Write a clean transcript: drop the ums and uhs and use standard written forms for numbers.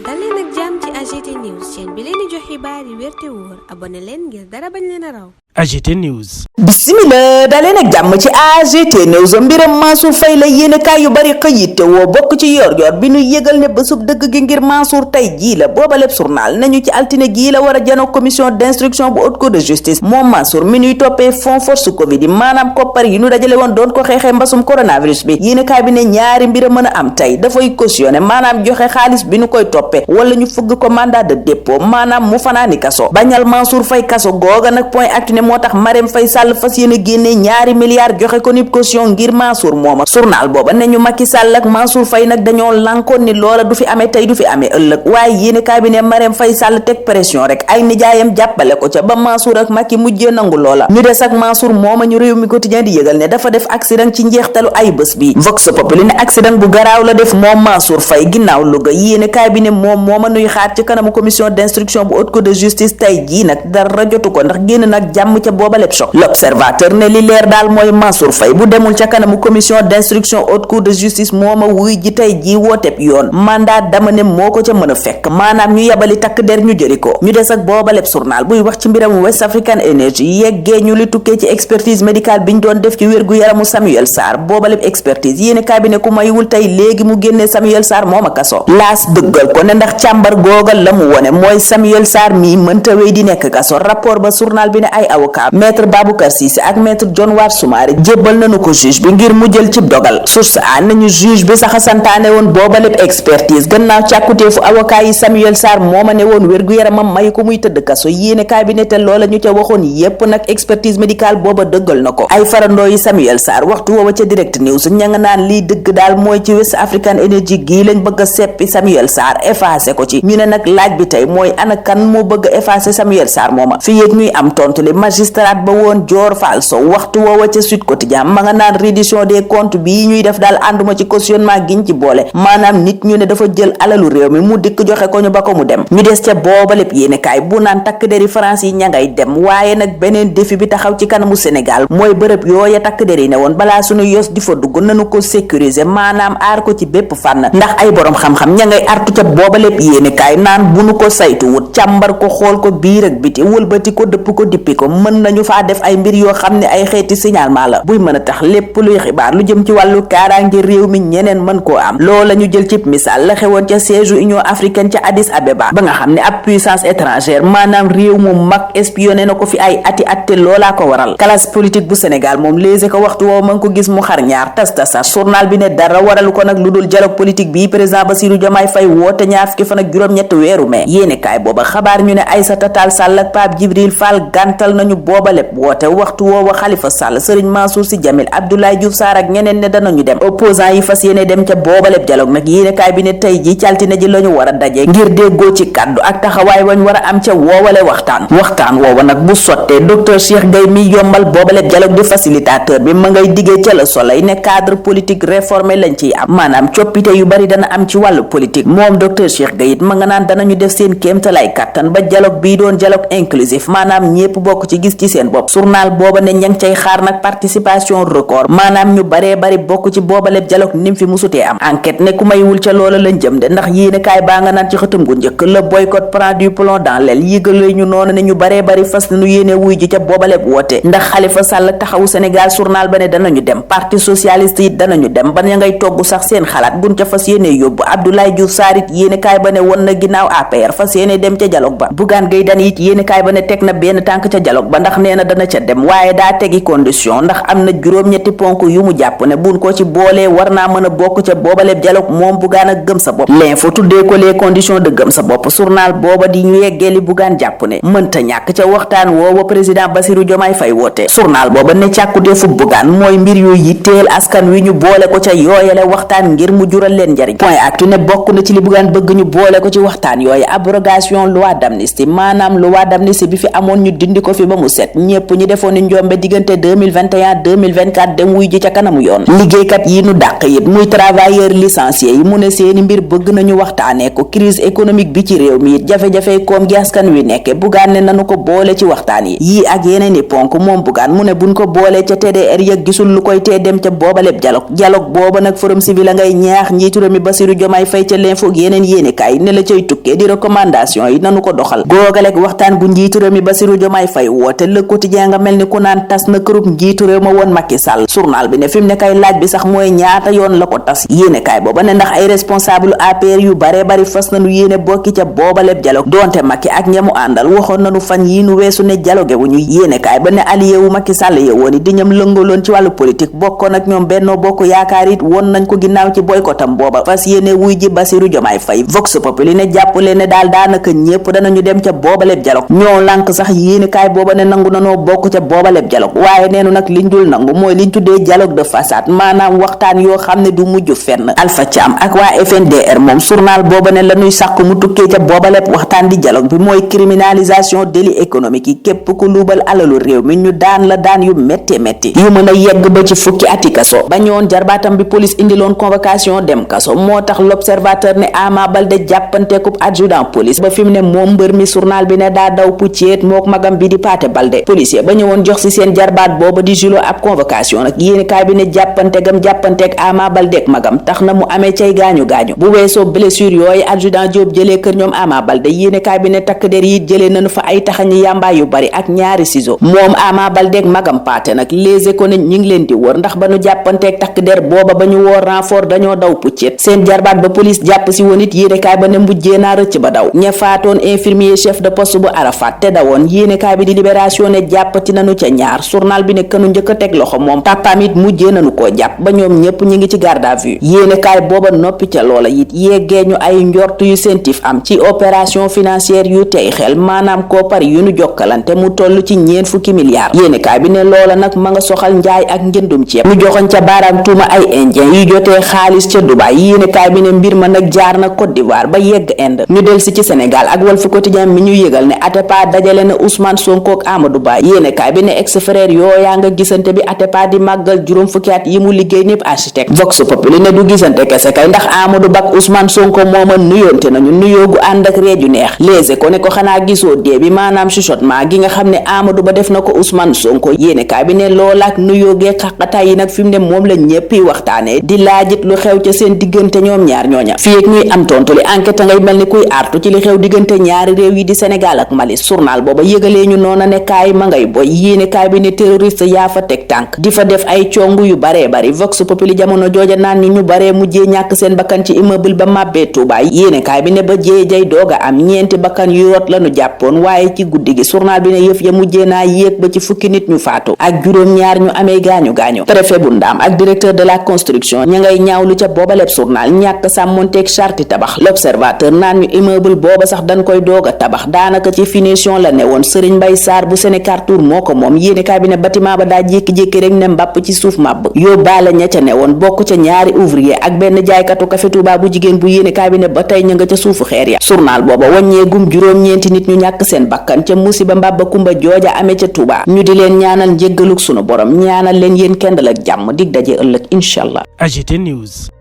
dal leen ak jàmm ci AGT News chaîne bi leen di jox xibaar yi wér te wóor abonné leen ngir dara bañ leen a raw. AGT News. Bismillah daleen ak jàmm ci AGT News mbiram Mansour Faye la yéenekaay yu bari xëyit woo bokk ci yor bi nu yëgal ne bésub dëgg gi ngir Mansour tey jii la booba lépp journal nañu ci altine gii la war a jano commission d'instruction bu haute cour de justice moom Mansour mi ñuy toppee fond force covid yi maanaam koppar yi nu dajale woon doon ko xeexee mbasum coronavirus bi yéenekaay bi ne ñaari mbir a mën a am tey dafay cautionné maanaam joxe xaalis bi nu koy toppee wala ñu fëgg ko mandat de dépôt maanaam mu fanaani kaso bañal Mansour Faye kaso googa nag point actu ne moo tax Marème Faye Sall fas yéene génne ñaari milliards joxe ko nib caution ngir Mansour mooma journal booba ne ñu Macky Sall ak Mansour Faye nag dañoo lankoon ni loola du fi amee tey du fi amee ëllëg waaye yéene kaay bi ne Marème Faye Sall teg pression rek ay nijaayam jàppale ko ca ba Mansour ak Macky mujjee nangu loola ñu des ak Mansour mooma ñu réew mi quotidien di yëgal ne dafa def accident ci njeextalu ay bés bi Vox Populi ne accident bu garaaw la def moom Mansour Faye ginnaaw Louga yéene kaay bi ne moom mooma nuy xaar ci kanamu commission d'instruction bu haute cour de justice tey jii nag dara jotu ko ndax génn nag jàmm ca booba lépp choc l'observateur ne li leer daal mooy Mansour Faye bu demul ca kanamu commission d'instruction haute cour de justice mooma wuy ji tey jii wooteb yoon mandat dama ne moo ko ca mën a fekk maanaam ñu yabali takk der ñu jëri ko ñu des ak booba lépp journal buy wax ci mbiram West African Energy yeggee ñu li tukkee ci expertise médicale bi ñu doon def ci wérgu yaramu Samuel Sarr booba lépp expertise yéene cabinet ku mayiwul tey léegi mu génnee Samuel Sarr mooma kaso laas dëggal ko ne ndax càmbar googal la mu wone mooy Samuel Sarr mii mënta wéy di nekk kaso rapport ba journal bi ne ay avocat maître Baboucar Cissé ak maître John War Soumaré jébbal nañu ko juge bi ngir mu jël ci dogal source a nañu juge bi sax santaane woon booba lépp expertise gannaaw càkkuteefu avocat yi Samuel Sarr mooma ne woon wér-gu-yaramam may ko muy tëdd kaso yéene kaay bi ne te loola ñu ca waxoon yépp nag expertise médicale booba dëggal na ko ay farandoo yi Samuel Sarr waxtu woowa ca direct news ña nga naan liy dëgg daal mooy ci West African Energy gii lañ bëgg a seppi Samuel Sarr effacé ko ci ñu ne nag laaj bi tey mooy ana kan moo bëgg a effacé Samuel Sarr mooma fi yéeg ñuy am tontu li magistrat ba woon Dior Fall Sow waxtu woowa ca Sud Quotidien ma nga naan reddition des comptes bii ñuy def daal ànduma ci cautionnement giñ ci boole maanaam nit ñu ne dafa jël alalu réew mi mu dikk joxe ko ñu ba ko mu dem ñu des ca booba lépp yéene kaay bu naan takk deri France yi ña ngay dem waaye nag beneen défi bi taxaw ci kanamu Sénégal mooy bërëb yooya takk der yi ne woon balaa suñu yos di fa dugg nanu ko sécuriser maanaam aar ko ci bépp fànn ndax ay borom xam-xam ña ngay artu ca booba lépp yéene kaay naan bu nu ko saytu wut càmbar ko xool ko biir ak biti wëlbati ko dëpp ko dippi ko mën nañu faa def ay mbir yoo xam ne ay xeeti signalement la buy mën a tax lépp luy xibaar lu jëm ci wàllu kaaraange réew mi ñeneen mën koo am loola ñu jël ci misaal la xewoon ca siège Union africaine ca Addis Abeba ba nga xam ne ab puissance étrangère maanaam réew mu mag espionné na ko fi ay ati at te loolaa ko waral classe politique bu Sénégal moom léegi ko waxtu woo mën ko gis mu xar ñaar tas journal bi ne dara waralu ko nag lu dul dialogue politique bi président Bassirou Diomaye Faye woote ñaar fukki fan ak juróom-ñett weeru mai yéene kaay booba xabaar ñu ne Aïssata Tall Sall ak Pape Djibril Fall gàntal nañu booba lépp woote waxtu woowa Khalifa Sall Serigne Mansour Sy Djamil Abdoulaye Diouf Sarr ak ñeneen ne danañu dem opposant yi fas yéene dem ca booba lépp dialogue nag yéene kaay bi ne tey ji caltine ji lañu war a daje ngir déggoo ci kàddu ak taxawaay wañ war a am ca woowale waxtaan woowa nag bu sottee docteur Cheikh Gueye mi yombal booba lépp dialogue di facilitateur bi ma ngay diggee ca Le Soleil ne cadre politique réformé lañ ciy am maanaam coppite yu bari dana am ci wàllu politique moom docteur Cheikh Gueye it ma nga naan danañu def seen kéemtalaay kàttan ba dialogue bii doon dialogue inclusif maanaam ñépp bokk ci gis ci seen bopp journal booba ne ña ngi cay xaar nag participation record maanaam ñu baree bari bokk ci booba lépp dialogue nim fi musutee am enquête ne ku maywul ca loola lañ jëm de ndax yéene kaay baa nga naan ci xëtam gu njëkk le boycott prend du plomb dans l'aile yëgale ñu noonu ne ñu baree bari fas nu yéene wuy ji ca booba lépp woote ndax Khalifa Sall taxawu Sénégal journal ba ne danañu dem parti socialiste yi danañu dem ba ña ngay togg sax seen xalaat buñ ca fas yéene yóbbu Abdoulaye Diouf Sarr it yéene kaay ba ne won na ginnaaw APR fas yéene dem ca dialogue ba Bougane Gueye Dany it yéene kaay ba ne teg na benn tànk ca dialogue ba ndax nee na dana ca dem waaye daa tegi condition ndax am na juróom-ñetti ponk yu mu jàpp ne buñ ko ci boolee war naa mën a bokk ca boobaleb dialogue moom Bougane ak gëm sa bopp l'info tuddee ko les conditions de gëm sa bopp journal booba di ñu yeggee li Bougane jàpp ne mënta ñàkk ca waxtaan woowa président Bassirou Diomaye Faye woote journal booba ne càkkutee fu Bougane mooy mbir yu yitteel askan wi ñu boole ko ca yooyale waxtaan ngir mu jural leen njariñ point actu ne bokk na ci li Bougane bëgg ñu boole ko ci waxtaan yooyu abrogation loi d'amnistie maanaam loi d'amnistie bi fi amoon ñu dindi ko fi ba mu set ñépp ñi defoon ni njombe diggante 2021-2024 dem wuy ji ca kanamu yoon. liggéeykat yi nu dàq it muy travailleur licencié yi mu ne seeni mbir bëgg nañu waxtaanee ko. crise économique bi ci réew mi it jafe-jafe koom gi askan wi nekke Bougane ne nanu ko boole ci waxtaan yi yii ak yeneen i ponk moom Bougane mu ne buñ ko boolee ca TDR ya gisul lu koy tee dem ca boobaleb dialogue booba nag forum civil a ngay ñaax njiitu réew mi Bassirou Diomaye Faye ca l'info ak yeneen yéenekaay ne la cay tukkee di recommandation yi nanu ko doxal googalek waxtaan gu njiitu réew mi Bassirou Diomaye Faye woote Le Quotidien nga mel ni ku naan tas na kërub njiitu réew ma woon Macky Sall journal bi ne fi mu ne kay laaj bi sax mooy ñaata yoon la ko tas yéenekaay booba ne ndax ay responsable APR yu bare bari fas nañu yéene bokki ca boobaleb dialogue donte Macky ak ñamu àndal waxoon nañu fan yi nu weesu ne dialogue wu ñu yéenekaay ba ne allié wu Macky Sall ye woon di ñam lëngaloon ci wàllu politique bokkoon ak ñoom Benno Bokk Yaakaar it woon nañ ko ginnaaw ci boycottam booba fas yéene wuy ji Bassirou Diomaye Faye Vox Populi ne jàppale ne daal daanaka ñépp danañu dem ca boobaleb dialogue ñoo lànk sax yéenekaay booba ne nangu nanoo bokk ca boobaleb dialogue waaye neenu nag liñ dul nangu mooy liñ tuddee dialogue de façade maanaam waxtaan yoo xam ne du mujj fenn Alpha Thiam ak waa FNDR moom journal booba ne lañuy sàkku mu tukkee ca boobaleb waxtaan di dialogue bi mooy criminalisation délit économique yi képp ku luubal alalu réew mi ñu daan la daan yu métti yu mën a yegg ba ci fukki ati kaso ba ñoon jarbaatam bi police indiloon convocation dem kaso moo tax l'observateur ne Ama Baldé jàppanteekub adjudant police ba fi mu ne moom mbër mi journal bi ne daa daw pucceet mook magam bi di Paate Baldé policier ba ñëwoon jox ci seen jarbaat booba di julo ab convocation nag yéenekaay bi ne jàppanteek Ama Baldé ak magam tax na mu amee cay gaañu bu weesoo blessure yooyu adjudant Diop jëlee kër ñoom Ama Baldé yéenekaay bi ne takk der yi jëlee nañu fa ay taxañi yàmbaay yu bari ak ñaari ciseaux moom Ama Baldé ak magam Paate nag Les Échos ne ñi ngi leen di wër ndax ba nu jàppanteek takk der booba ba ñu woo renfort dañoo daw puccet seen jarbaat ba police jàpp si woon it yéenekaay ba ne mujjee naa rëcc ba daw ña faatoon infirmier chef de poste bu Arafat te dawoon yéenekaay bi di Libération ne jàppati nañu ca ñaar journal bi ne kënu njëkk a teg loxo moom papaam it mujjee nañu koo jàpp ba ñoom ñépp ñi ngi ci garde à vue yéenekaay booba noppi ca loola it yeggee ñu ay njort yu sentif am ci opération financière yu tey xel maanaam koppar yu nu jokkalante mu toll ci 40 milliards yéenekaay bi ne loola nag ma nga soxal njaay ak njëndum ceeb ñu joxoñ ca baaraam tuuma ay indien yu jotee xaalis ca Dubaï yéenekaay bi ne mbir ma nag jaar na Côte d'Ivoire ba yegg Inde ñu del si ci Sénégal ak Walf Quotidien mi ñu yëgal ne Atepa dajale na Ousmane Sonko ak Amadou Ba yéenekaay bi ne ex frère yooyaa nga gisante bi Atepa di màggal juróom fukki at yi mu liggéey népp architecte Vox Populi ne du gisante kese kay ndax Amadou Ba ak Ousmane Sonko mooma nuyoonte nañu nuyoogu ànd ak reeju neex Les Échos ne ko xanaa gisoo dee bi maanaam chuchotement gi nga xam ne Amadou Ba def na ko Ousmane Sonko yéenekaay bi ne loolaak nuyoogee xaqataay yi nag fi mu ne moom la ñéppi waxtaane di laajit lu xew ca seen diggante ñoom ñaar ñooña fii ak ñuy am tontu li enquête ngay mel ni kuy artu ci li xew diggante ñaari réew yi di Sénégal ak Mali journal booba yëgalee ñu noona ne kaay ma ngay boy yéenekaay bi ne terroriste yaa fa teg tànk di fa def ay cong yu baree bari Vox Populi jamono jooja naan ñu baree mujjee ñàkk seen bakkan ci immeuble ba màbbee Touba yéenekaay bi ne ba jéejay dooga am ñeenti bakkan yu rot lañu jàppoon waaye ci guddi gi journal bi ne yëf ya mujjee naa yéeg ba ci fukki nit ñu faatu ak juróom-ñaar ñu amee gaañu préfet bu Ndaam ak directeur de la construction ña ngay ñaawlu ca booba lépp journal ñàkk sàmmonteeg charte tabax l'observateur naan ñu immeuble booba sax dañ koy doog a tabax daanaka ci finition la ne woon Serigne Mbaye Sarr bu Sénécartour moo ko moom yéenekaay bi ne bâtiment ba daa jékki-jékki rek ne mbàpp ci suuf màbb yóbbaale ña ca ne woon bokk ca ñaari ouvrier ak benn jaaykatu café Touba bu jigéen bu yéenekaay bi ne ba tey ña nga ca suufu xeer ya journal booba wàññeegum juróom-ñeenti nit ñu ñàkk seen bakkan ca musiba mbàbba kumba jooja amee ca Touba ñu di leen ñaanal njéggaluk sunu borom ñaanal leen yéen kendal ak jàmm dig daje ëllëg inshallah. AGT News.